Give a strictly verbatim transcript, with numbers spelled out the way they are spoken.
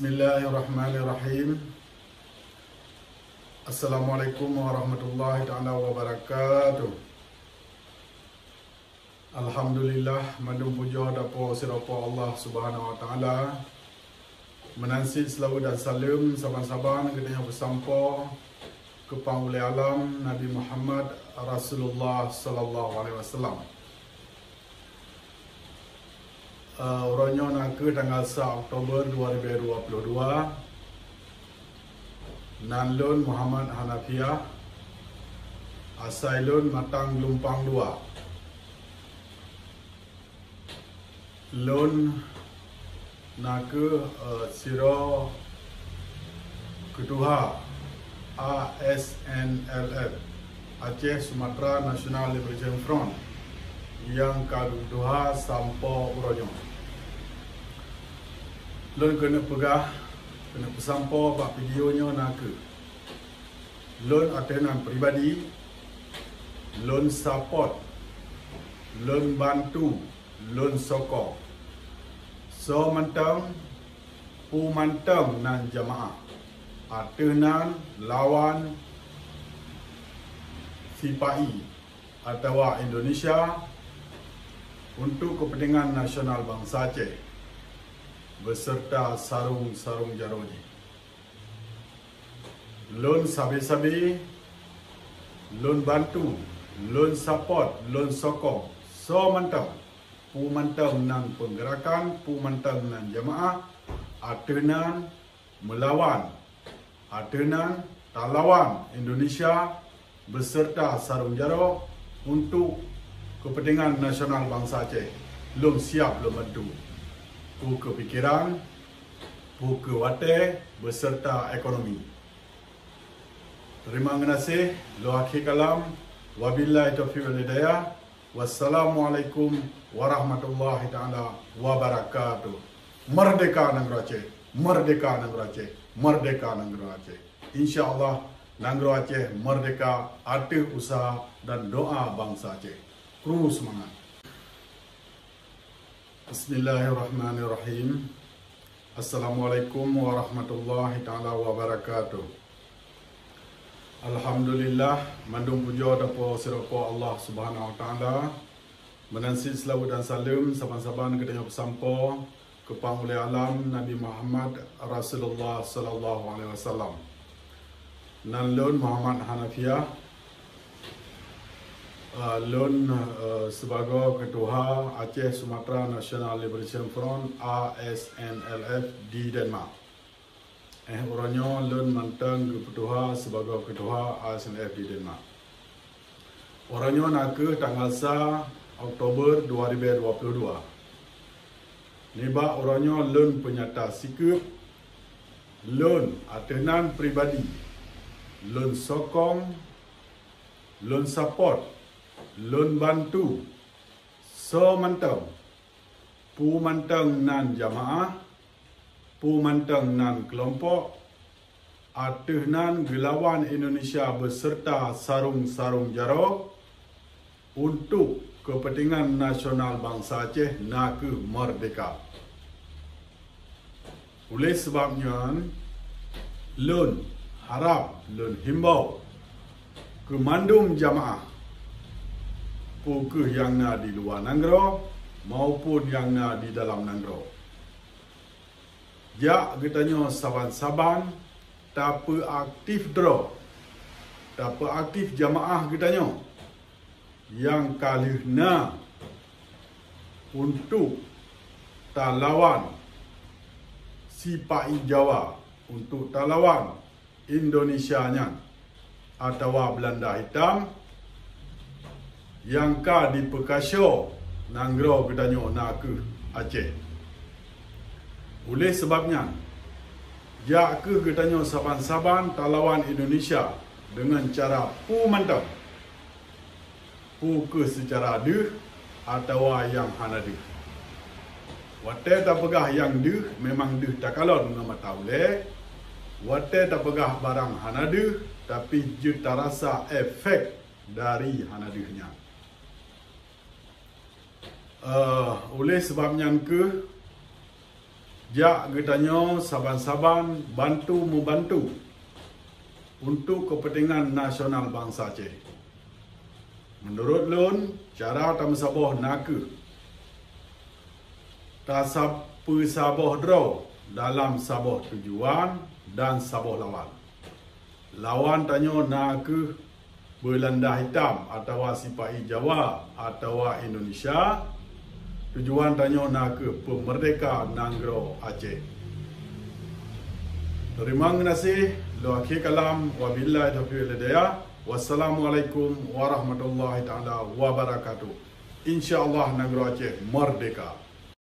Bismillahirrahmanirrahim. Assalamualaikum warahmatullahi taala wabarakatuh. Alhamdulillah, mandum pujoe tapo siropo Allah Subhanahu wa Taala. Meunan cit seulaweuet dan saleuem saban-saban geutanyoe peusampoe keu Pangulée Alam Nabi Muhammad Rasulullah sallallahu alaihi wasallam. Eh, uroe nyoe na kheueh tanggal sa Oktober dua ribu dua puluh dua. Nan lôn Muhammad Hanafiah, asai lôn Matang Geulumpang Dua. Lôn na kheueh, eh, sidroe keutuha A S N L F, Aceh Sumatra National Liberation Front, nyang ka geutuha sampoe uroe nyoe. Lôn keuneuk peugah, keuneuk peusampoe bak video nyoe na kheueh, lôn ateueh nan pribadi, lôn sapot, lôn bantu, lôn sokong. Soe mantong, peue mantong nan jamaah, ateueh nan lawan sipa-i atawa Indonesia untuk kepentingan nasional bansa Aceh, beserta sarong-sarong jaroe jih. Lôn sabe-sabe, lôn bantu, lôn sapot, lôn sokong, soe mantong, peue mantong nan peugerakan, peue mantong nan jamaah, ateueh nan meulawan, ateueh nan talawan Indonesia beserta sarong jaroe untuk kepentingan nasional bansa Aceh. Lôn siap lôn bantu, peue keu pikeran, peue keu watée, beserta ekonomi. Terima kasih. Lôn akhé kalam. Wabillahi taufiq wal hidayah. Wassalamualaikum warahmatullahi taala wabarakatuh. Merdeka Nanggroe Aceh, merdeka Nanggroe Aceh, merdeka Nanggroe Aceh. Insya Allah, Nanggroe Aceh merdeka ateueh usaha dan doa bansa Aceh. Kru seumangat. Bismillahirrahmanirrahim. Assalamualaikum warahmatullahi taala wabarakatuh. Alhamdulillah, mandum pujoe tapo siropo Allah Subhanahu wa Taala. Meunan cit seulaweuet dan saleuem saban-saban geutanyoe peusampoe keu Pangulée Alam Nabi Muhammad Rasulullah sallallahu alaihi wasallam. Nan lôn Muhammad Hanafiah, eh, lôn, eh, sibagoe keutuha Aceh Sumatra National Liberation Front, A S N L F, di Denmark. Eh, uroe nyoe lôn mantong geupeutuha sibagoe keutuha A S N L F di Denmark. Uroe nyoe na kheueh tanggal sa Oktober dua ribu dua puluh dua. Nibak uroe nyoe lôn peunyata sikeueb, lôn ateueh nan pribadi, lôn sokong, lôn sapot, lôn bantu, soe mantong, peue mantong nan jamaah, peue mantong nan keulompok, ateueh nan geulawan Indonesia beserta sarong-sarong jaroe untuk kepentingan nasional bansa Aceh, na kheueh merdeka. Oleh sabab nyan, lôn harab, lôn himbau keu mandum jamaah, peue kheueh nyang na di luwa nanggroe maupun nyang na di dalam nanggroe, jak geutanyoe saban-saban tapeuaktif droe, tapeuaktif jamaah geutanyoe nyang ka lheueh na untuk talawan sipa-i Jawa, untuk talawan Indonesia nyan atawa Beulanda Hitam nyang ka jipeukasoe nanggroe geutanyoe na kheueh Aceh. Oleh sabab nyan, jak kheueh geutanyoe saban-saban talawan Indonesia deungon cara peue mantong, peue kheueh seucara deuh atawa nyang hana deuh. Watée tapeugah nyang deuh, memang deuh takalon ngon mata ulée. Watée tapeugah barang hana deuh, tapi jeuet tarasa efek dari hana deuh nyan. Eh, oleh sabab nyan kheueh, Jak geutanyoe saban-saban bantu-meubantu untuk keupeuntengan nasional bansa Aceh. Meunurot lôn, cara tameusaboh na kheueh tasab-, peusaboh droe dalam saboh tujuan dan saboh lawan. Lawan tanyoe na kheueh Beulanda Hitam atawa sipa-i Jawa atawa Indonesia. Tujuan tanyoe na kheueh peumeurdeka nanggroe Aceh. Teurimong geunaséh, lôn akhé kalam, wabillahi taufiq wal hidayah. Wassalamualaikum warahmatullahi taala wabarakatuh. Insya Allah nanggroe Aceh meurdeka.